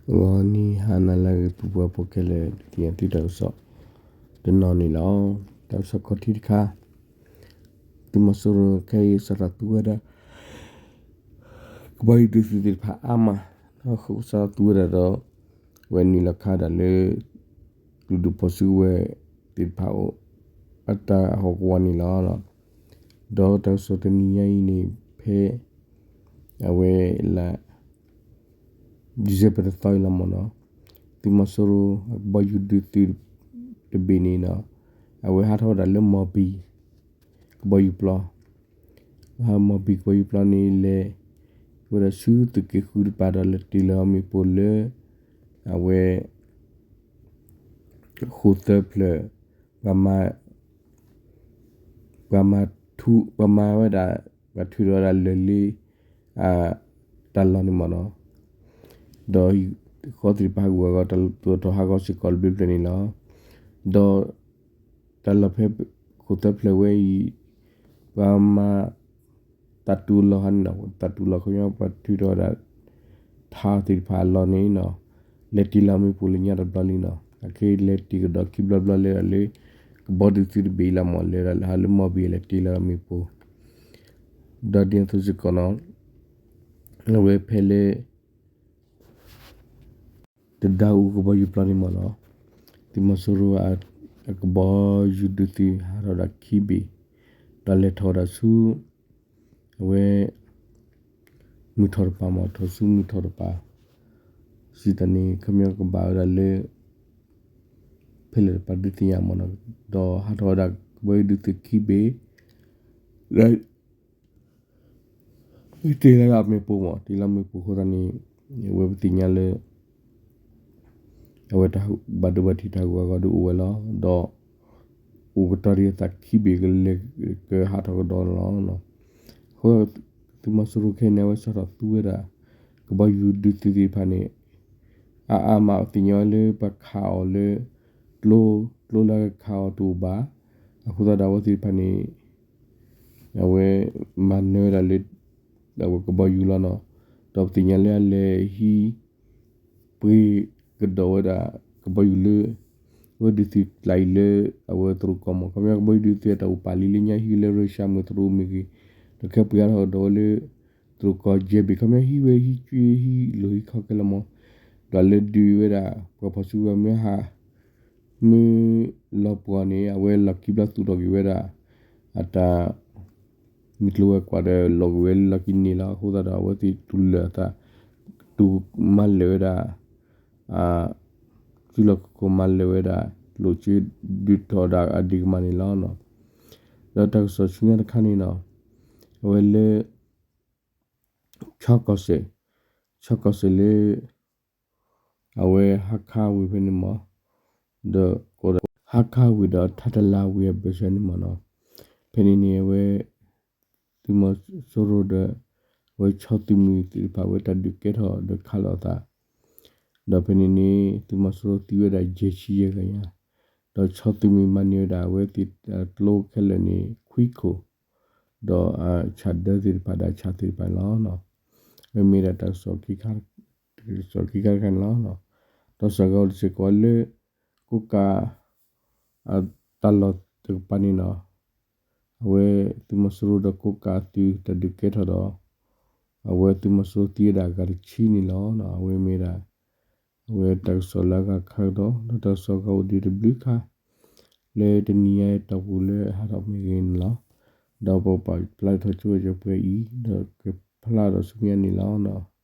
ဂီၤနံၤဟါနၤလၢအဂ့ၤ ပုၢ်ဝဲၢ်ဖိခဲလၢာ် ဒုးသ့ၣ်ညါသုတၢ်ကစီၣ်တနီၤန့ၣ်လီၤ. တၢ်ကစီၣ်ခီၣ်ထံးတခါ, သုးမီၤစိရိၤခဲအံၤစးထီၣ်သူဝဲဒၣ် ကဘီယူၤဒုးသုးသ့ၣ်တဖၣ်အါမး, ဒီးစးထီၣ်သူဝဲဒၣ်ဒီး ဝဲနုာ်လီၤခးဒၣ်လၢ ကလုာ်ဒူၣ်ဖီၣ်စုကဝဲၤသ့ၣ်တဖၣ်အအိၣ် အတၢ်ဟီၣ်ကဝီၤန့ၣ်လီၤ. ဒီးတၢ်ကစီၣ်တနံၤညါအံၤန့ၣ် ဖဲ အဝဲလၢ December တသီအံၤလီၤမ့ၢ်နီၤ, သုးမီၤစိရိၤအကဘီယူၤဒုးသုးတဘ့ၣ်န့ၣ်နီၤ, အဝဲဟးထီၣ်ဝဲဒၣ်လၢမီၢ်ဘံၣ် ကဘီယူၤပျီ, မီၢ်ဘံၣ်ကဘီယူၤပျီန့ၣ်လဲၤဝဲဒၣ်ဆူသုးက့ဃုတကပၤဒီးလဲၤတ့ၢ်လီၤအမ့ၣ်ပိၢ်လၢ အဝဲ ဃိၣ်သၢဖျၢၣ် ပှၤမၤ ပှၤမၤထူ ပှၤမၤဝဲဒၣ် ပှၤထုးထီၣ်ဝဲဒၣ်လၢၢ်လ့ တၢ်လီၢ်န့ၣ်မ့ၢ်နီၤ, ဒီးဃီသ့ၣ်တဖၣ်ဟးဂူာ်ဟးဂီၤ တၢ်သိၣ်တၢ်ထီၣ်ဟးဂီၤစ့ၢ်ကီးတဘျုးဖျၢၣ်န့ၣ်လီၤ. ဒီးတၢ်လီၢ်ဖဲ ဃိၣ်သၢဖျၢၣ်ဝဲအံၤ ပှၤမၤ သးတူၢ်လီၤဟးန့ၣ်နီၤ, သးတူၢ်လီၤခီပညီ ပှၤထုးထီၣ်ဝဲဒၣ် ထးသ့ၣ်တဖၣ်အလီၢ်န့ၣ်နီၤ, လဲၤတ့ၢ်လီၤမ့ၣ်ပိၢ်လၢညါတဘျီလံနီၤ, အခဲအံၤလဲၤတ့ၢ်ကဒီးခံဘျီဘျီလၢဒၣ်လၢ ကဘီဒုးသုးတဘ့ၣ်အံၤလီၤမ့ၢ် လဲၤဒၣ်လၢဟးလၢမီၢ်ဘံၣ်လဲၤတ့ၢ်လီၤမ့ၣ်ပိၢ်, ဒီးဒ်န့ၣ်အသိးစ့ၢ်ကီးနီၤ, အဝဲဖဲလၢ တဒါအူကဘီယူၤပျီန့ၣ်မ့ၢ်နီၤ, သုးမီၤစိရိၤအကဘီယူၤဒုးသုးဟးထီၣ်ဝဲဒၣ်ခံဘ့ၣ်, ဒီးလဲၤထီၣ်ဝဲဒၣ်ဆူ အဝဲ မုၢ်ထီၣ်တပၤမ့ၢ် ထီၣ်ဆူမုၢ်ထီၣ်တပၤ, စံးတၢ်န့ၣ် ခီပညီကဘၣ်ဝဲဒၣ်လၢ ဖဲလဲၣ်တပၤဒုးသ့ၣ်ညါမ့ၢ်နီၤ, ဒီးဟးထီၣ်ဝဲဒၣ်ကဘီယူၤဒုးသုးခံဘ့ၣ် တ့ၢ်လီၤမ့ၣ်ပိၢ်မ့ၢ် တ့ၢ်လီၤမ့ၣ်ပိၢ်အဃိသတးန့ၣ် အဝဲပသ့ၣ်ညါလၢ အဝဲတၢ်ဘၣ်ဒိဘၣ်ထံးတၢ်ဟးဂူာ်ဟးဂီၤဒုးအိၣ်ဝဲလီၤ. ဒီး အိၣ်ကတီၢ်ဒံးအသးခံဘ့ၣ်ကလဲၤကဟးထီၣ်ကဒီးန့ၣ်လီၤ. အဃိ သုးမီၤစိရိၤခဲအံၤန့ၣ် အဝဲစးထီၣ်သူဝဲဒၣ် ကဘီယူၤဒုးသုးသ့ၣ်တဖၣ်န့ၣ် အါအါမး ပသ့ၣ်ညါဝဲလၢပှၤခးအီၤလၢ ကျိ ကျိလၢအကခးအီၤတအိၣ်ဘၣ်. အဃိသတးဒီးအဝဲသ့ၣ်တဖၣ်န့ၣ် အဝဲမၤနၢၤဝဲဒၣ်လၢ အဝဲကဘီယူၤလီၤနီၤ. ဒီးပသ့ၣ်ညါလၢအလဲၤဟံး ပှ့ၤကဒီးဝဲဒၣ် ကဘီယူၤလၢ အဝဲဒုးသုးကျါအံၤလၢ အဝဲသရိာ်ကီၢ်မ့ၢ် ခီပညီကဘီယူၤဒုးသုးအတၢ်အိၣ်ပာ်လံလၢညါဟံးလၢရၢရှါမ့ၢ်သရိာ်မ့ၢ်ဂ့ၤ, ဒီးခဲပှ့ၤအါထီၣ်ကဒီးဝဲလၢ သရိာ်ကီၢ်ယဲၢ်ဘ့ၣ် ခီပညီဟံးဝဲဟံးကွံာ်ဟံးလိာ်ဟံးခီခဲလၢာ်မ့ၢ်, ဒီးလၢဒုးဝဲဒၣ် ပှၤဖီၣ်စုကဝဲၤမ့ၢ်ဟး မ့ၢ်လီၤပှီၢ်န့ၣ် အဝဲလီၢ်ခံဘျီသူၣ်ထီၣ်က့ၤဝဲဒၣ် အတၢ် မ့ၢ်ကျိၤဝဲၤကွာ်ဒီးလီၤက့ၤဝဲလၢလီၢ်ခံန့ၣ်လီၤ. အဃိသတးဒီး အဝဲသ့ၣ်တူၢ်လၢာ်အသး တူၢ်မၤလၢာ်ဝဲဒၣ် စုလီၢ်ခီၣ်ခိၣ်မၤလၢာ်ဝဲဒၣ် ကျိၣ်စ့ဒုးထီၣ်ဒၣ်အဒံးကမၣ်န့ၣ်လီၤ. ဒီးတၢ်ကစီၣ်ဆူညါတခါန့ၣ်နီၤ အဝဲလၢ ဆီကီၢ်စဲၣ်, ဆီကီၢ်စဲၣ်လၢ အဝဲဟါခါဝ့ၢ်ဖဲန့ၣ်မ့ၢ် ဒီး ဟါခါဝ့ၢ်ဒီးထါတလါဝ့ၢ်အဘၢၣ်စၢၤန့ၣ်မ့ၢ်နီၤ, ဖဲန့ၣ်န့ၣ် အဝဲ သုးမီၤစိရိၤဒီး အဝဲဆီသုးမုၢ်သ့ၣ်တဖၣ် အဝဲတၢ်ဒုးကဲထီၣ်ဒီးခးလိာ်အသး ဒီးဖဲန့ၣ်န့ၣ် သုးမီၤစိရိၤသံဝဲဒၣ်ယဲၢ်ဆံယဲၢ်ဂၤညါ, ဒီးဆီသုးမုၢ်မၤန့ၢ်ဝဲဒၣ်အဝဲသ့ၣ်အကျိခဲလၢာ်န့ၣ် ခွံခိၣ်, ဒီးအဆၣ်ဒၢသ့ၣ်တဖၣ်ဒီးအဆၣ်သ့ၣ်တဖၣ်န့ၣ်လီၤ. အဝဲမ့ၢ်ဒၣ်တၢ်ကစီၣ်ခံခါတခါန့ၣ်လီၤ. တၢ်ကစီၣ်ဂၤအိၣ်တစဲးကီးလၢ ကိးကး တၢ်လီၢ်တကပၤန့ၣ်နီၤ, အဝဲသုးမီၤစိရိၤဒီးကိးကးအသုးတၢ်ဒုးကဲထီၣ်ဒီး အဝဲသုးမီၤစိရိၤသံဝဲဒၣ်အဂၤတဆံန့ၣ်လီၤ. အဝဲမ့ၢ်ဒၣ် အဝဲတၢ်ကစီၣ်လၢအဂၤခါကဒီး ဒီးတၢ်ကစီၣ်ဂၤအိၣ်ဒံးတဘျုးခါ လၢတနံၤညါအံၤတီၢ်ပူၤလၢအဟးထီၣ်မ့ၢ်ဂ့ၤန့ၣ်လီၤ. ဒီးပကပာ်ဖျါထီၣ်ဆိဝဲကပှဲၤအံၤ ဒီးကဖျါထီၣ်ဆူမဲာ်ညါန့ၣ်လီၤ.